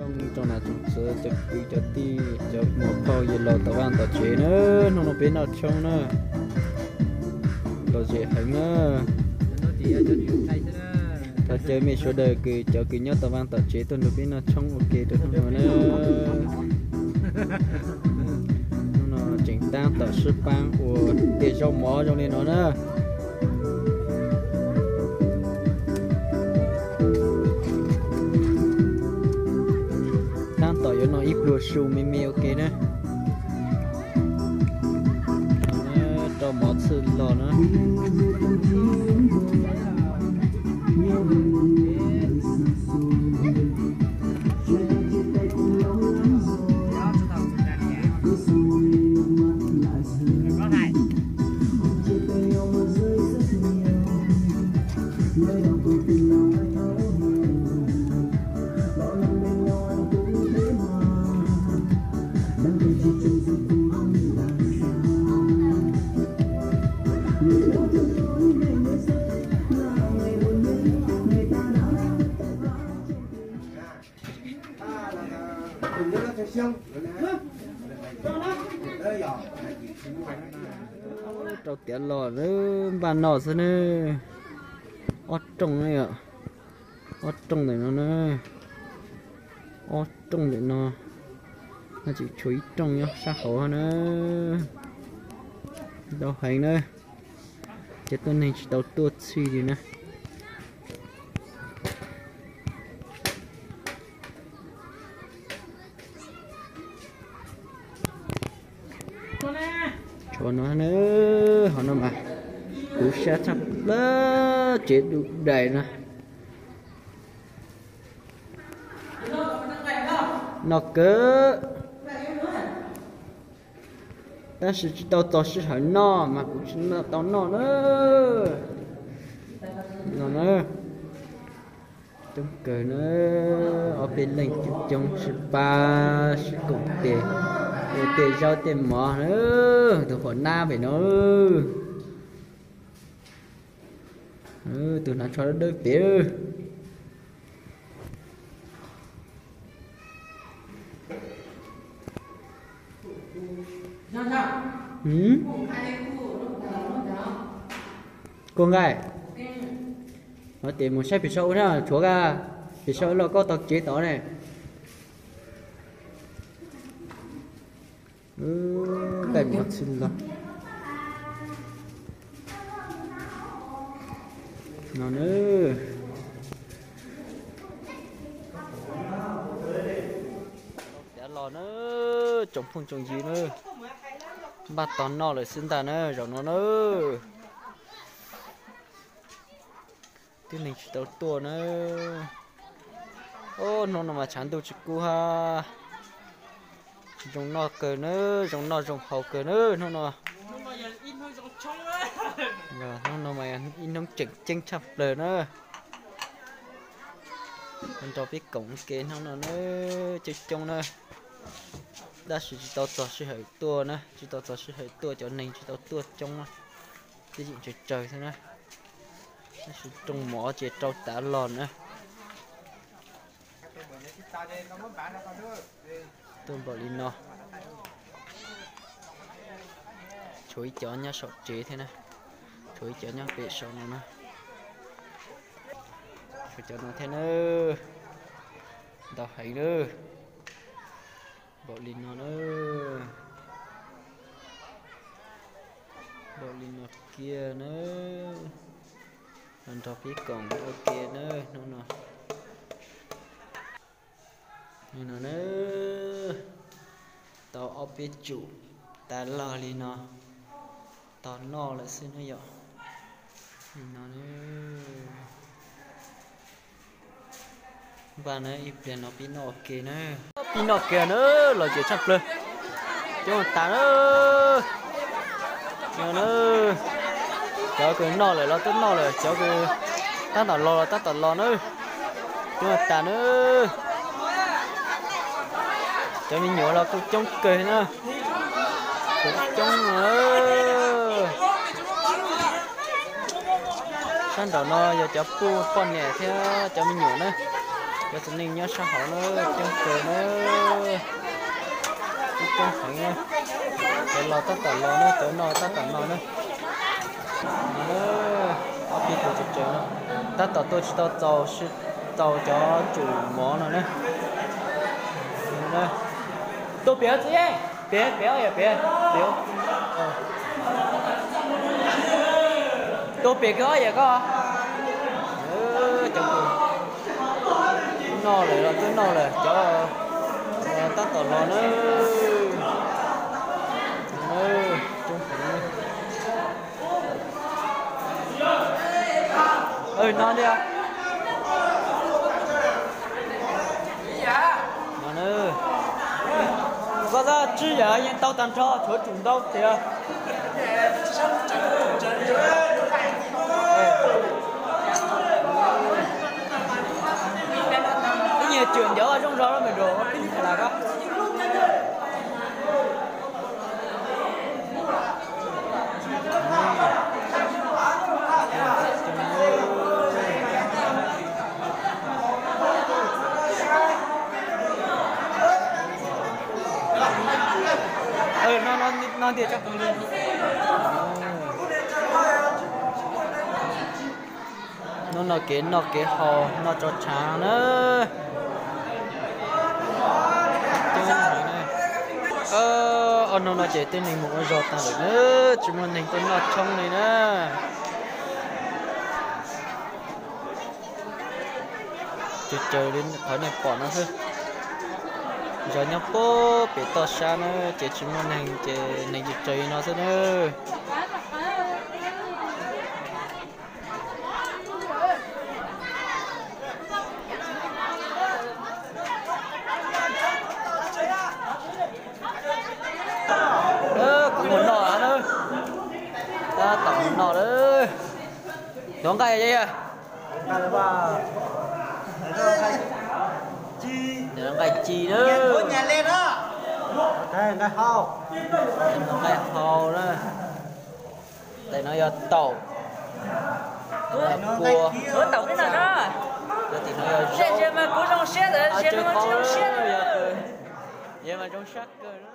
Tsoom nam tsoom txwv, cov kwv cov tij, cov muam phauj yawg laus tom vaj tom tsev na, hnub no peb noj tshoob na, lom zem heev na. Thov caw mej sawv daws kws cov kws nyob tom vaj tom tsev tuaj nrog peb noj tshoob ua ke rau hnub no na. Hnub no tseem tab tom sib paab ua tej zaub mov zoo li no na. Tab tom yuav noj ib pluag su me me ua ke na. Rau mov txhwb los na. Rau tiav los npaj noj xwb ne. Ob rooj ne yom. Ob rooj ntawm no na. Ob rooj ntawm no. No tseem tshuav ib rooj nyob sab hauv na. Ntau heev na. Ces tuaj neeg tsis tau tuaj txhij li na. Tshuav no na, hov no mas kuv sab tshaj plaws tsev dub dais no. Noj kawg. Tab sis tsis tau txog sij hawm noj mas kuv tsis tau noj na. No na, coob kawg na, ob peb leeg coob coob sib pab sib koom tes, ua tej zaub tej mov na, tus qhuav nab pem no. Tus hnav tsho dawb dawb pem. Kuv nqaij, no ces mus saib pem saum ub na, tshuav kag pem saum ub los koj tau tsev tod ne. Nqaij mov txhij los no na. Tiav los na, tsoom phooj tsoom ywg na, npaj tog noj lawm xwb ntag na, zaum no na. Tib neeg tsis tau tuaj na. Hnub no mas tshav ntuj tsis kub hab. Zoo noj kawg na, zoo noj zoo haus kawg na hnub no. Hnub no mas ib hnub tseem ceeb tshaj plaws na. Nrog peb koom ua ke hnub no na, coob coob na. Tab sis tsis tau txog sij hawm tuaj na, tsis tau txog sij hawm tuaj, cov neeg tsis tau tuaj coob na. Twb yeej tsawg tsawg xwb na. Tab sis rooj mov ces rau tav los na. Tuaj npaum li no. Tshuav ib cov nyob saum tsev thiab na. Tshuav ib cov nyob pem saum no na. Tshuav cov no thiab na. Ntau heev na. Npaum li no na. Npaum li no kiag na. Los nrog peb koom ua ke na hnub no. Li no na, tau ob peb tsum tas log li no, tau noj lawm xwb na yom. Li no na, npaj na ib pliag no peb noj ua ke na. Peb noj kiag na, lom zem tshaj plaws. Coob tas na. Cov kws noj lawm los twb noj lawm, cov kws tab tom los los tab tom los na. Coob tas na. Cov me nyuam los kuj coob kawg na. Kuj coob na. Sab nraum no yog cov poj niam thiab cov me nyuam na. Cov txiv neej nyob sab hauv na, coob kawg na, coob heev na. Cov los tab tom los na, cov no tab tom no na. Ob peb tug tseem tseem no tab tom tuaj tsis tau txaus, txaus cov tsum mov no na. Tuaj piav txiv, piav piav ob yam piav, piav. Tuaj piav kiag ob yam koj. Cov noj lawm los twb noj lawm, cov tab tom los na. No tiag. Koj tab tsib yam yeej tau tag nrho, tshuav tsum ntau tiag. Ib nyuag cwm ncov zoo zog me rau pib li kha las ko. No tiag tsob koob li. Hnub no kev noj kev haus noj tso tshaav na. Ob hnub no ces tej neeg mus ua zog tag lawm na, tsis muaj neeg tuaj noj tshoob li na. Tsawg tsawg li qhov nej pom no xwb. Zos nyob puag pem toj sab na, ces tsis muaj neeg ces neeg tsawg tsawg li no xwb na. Kuv mus noj na, tab tom mus noj lawm. Yuav nqaij, nqaij ci na, nqaij hau na. Tes no yog taum, pua, ua taum peb no na. Yog tim no yog ze mas kuv zoo siab, ze mas kuv zoo siab, yog mas zoo siab kawg.